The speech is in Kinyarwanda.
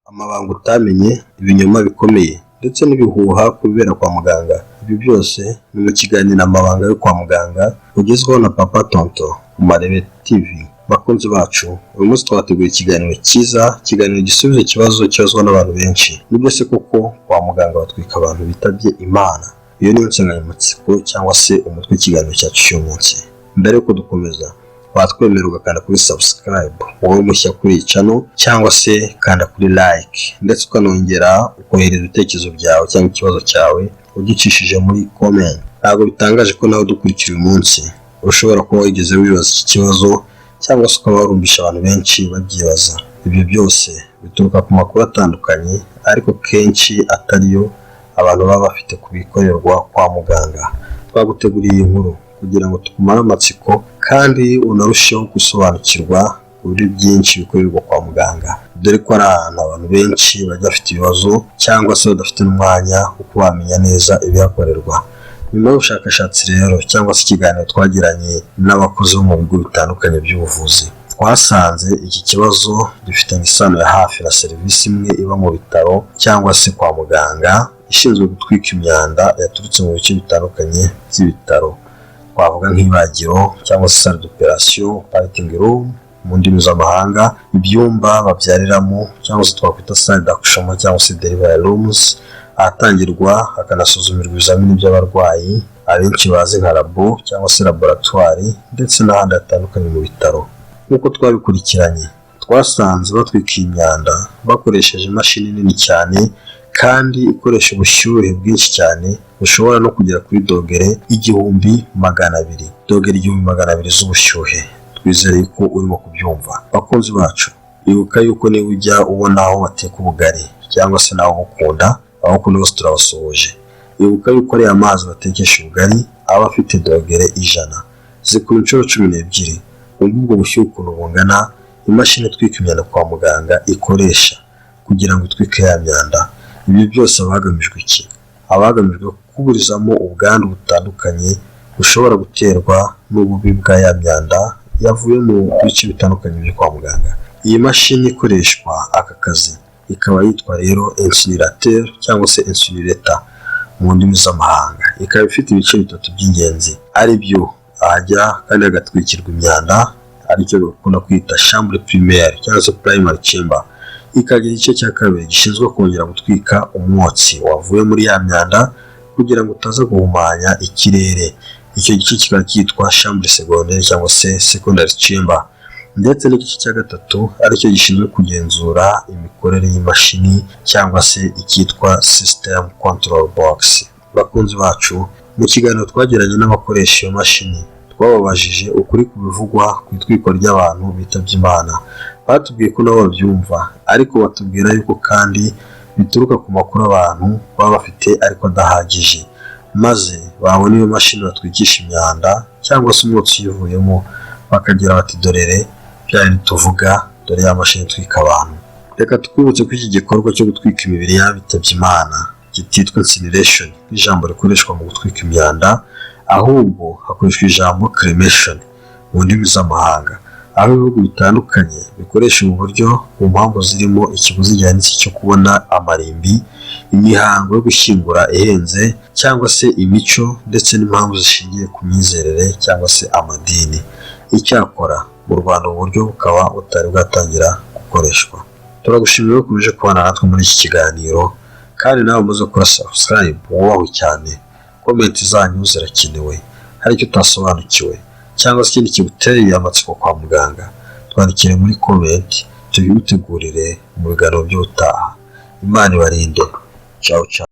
Amabanga utamenye, ibinyoma bikomeye ndetse n'ibihuha ku bibera kwa muganga. Ibyo byose ni mu kiganiro Amabanga yo kwa Muganga ugezweho na Papa Tonto ku Marebe TV. Bakunzi bacu, uyu munsi twateguye ikiganiro cyiza, ikiganiro gisubiza ikibazo kibazwa n'abantu benshi. Nibyo se koko kwa muganga batwika abantu bitabye Imana? Iyo niyo nsanganyamatsiko cyangwa se umutwe w'ikiganiro cyacu cy'uyu munsi. Mbere yuko dukomeza, watwemera ugakanda kuri subscribe wowe mushya kuri iyi channel, cyangwa se kanda kuri like, ndetse ukanongera ukohereza ibitekerezo byawe cyangwa ikibazo cyawe ugicishije muri comment. Ntabwo bitangaje ko nawe udukurikira uyu munsi ushobora kuba wigeze wibaza iki kibazo, cyangwa se ukaba warumvisha abantu benshi babyibaza. Ibyo byose bituruka ku makuru atandukanye, ariko kenshi atariyo abantu baba bafite ku bikorerwa kwa muganga. Twaguteguriye iyi nkuru kugira ngo tukumare amatsiko kandi unarusheho gusobanukirwa kuri byinshi bikorerwa kwa muganga, dore ko ari ahantu abantu benshi bajya bafite ibibazo cyangwa se badafite n'umwanya wo kuba bamenya neza ibihakorerwa. Nyuma y'ubushakashatsi rero cyangwa se ikiganiro twagiranye n'abakozi bo mu bigo bitandukanye by'ubuvuzi, twasanze iki kibazo gifitanye isano ya hafi na serivisi imwe iba mu bitaro cyangwa se kwa muganga, ishinzwe gutwika imyanda yaturutse mu bice bitandukanye by'ibitaro. Twavuga nk'ibagiro cyangwa se salle d'opération, operating room mu ndimi z'amahanga, ibyumba babyariramo cyangwa se twakwita salle d'accouchement cyangwa se delivery rooms, ahatangirwa hakanasuzumirwa ibizamini by'abarwayi abenshi bazi nka labo cyangwa se laboratoire, ndetse n'ahandi hatandukanye mu bitaro. Nk'uko twabikurikiranye, twasanze batwika iyi myanda bakoresheje imashini nini cyane kandi ikoresha ubushyuhe bwinshi cyane, bushobora no kugera kuri dogere 1200, dogere 1200 z'ubushyuhe. Twizere ko urimo kubyumva. Bakunzi bacu, ibuka yuko niba ujya ubona aho bateka ubugari cyangwa se nawe ubukunda, abawukunda bose turabasuhuje, ibuka yuko ariya mazi batekesha ubugari aba afite dogere 100, zikuba inshuro 12. Wumva ubwo bushyuhe ukuntu bungana imashini itwika imyanda kwa muganga ikoresha kugira ngo itwike ya myanda. Ibi byose haba hagamijwe iki? Haba hagamijwe kuburizamo ubwandu butandukanye bushobora guterwa n'ububi bwa ya myanda yavuye mu bice bitandukanye byo kwa muganga. Iyi mashini ikoreshwa aka kazi ikaba yitwa rero incinerateur cyangwa se incinerator mu ndimi z'amahanga, ikaba ifite ibice bitatu by'ingenzi, ari byo ahajya kandi hagatwikirwa imyanda, aricyo bakunda kwita chambre primaire cyangwa se primary chamber, ikagira igice cya kabiri gishinzwe kongera gutwika umwotsi wavuye muri ya myanda kugira ngo utaza guhumanya ikirere. Icyo gice kikaba cyitwa chambre secondaire cyangwa se secondary chamber, ndetse n'igice cya gatatu aricyo gishinzwe kugenzura imikorere y'imashini cyangwa se icyitwa system control box. Bakunzi bacu, mu kiganiro twagiranye n'abakoresha iyo mashini, twababajije ukuri ku bivugwa ku itwikwa ry'abantu bitabye Imana. Batubwiye ko nabo babyumva, ariko batubwira yuko kandi bituruka ku makuru abantu baba bafite ariko adahagije, maze babona iyo mashini batwikisha imyanda cyangwa se umwotsi uyivuyemo bakagira bati: "Dorere bya bindi tuvuga, dore ya mashini itwika abantu." Reka twibutse ko iki gikorwa cyo gutwika imibiri y'abitabye Imana kititwa incineration nk'ijambo rikoreshwa mu gutwika imyanda, ahubwo hakoreshwa ijambo cremation mu ndimi z'amahanga, aho ibihugu bitandukanye bikoresha ubu buryo ku mpamvu zirimo ikiguzi gihanitse cyo kubona amarimbi, imihango yo gushyingura ihenze, cyangwa se imico ndetse n'impamvu zishingiye ku myizerere cyangwa se amadini. Icyakora mu Rwanda ubu buryo bukaba butari bwatangira gukoreshwa. Turagushimira ko ukomeje kubana natwe muri iki kiganiro, kandi nawe umaze gukora subscribe wubahwe cyane. Comment zanyu zirakenewe. Hari icyo utasobanukiwe cyangwa se ikindi kiguteye amatsiko kwa muganga, twandikire muri comment tubigutegurire mu biganiro by'ubutaha. Imana ibarinde. Ciao ciao.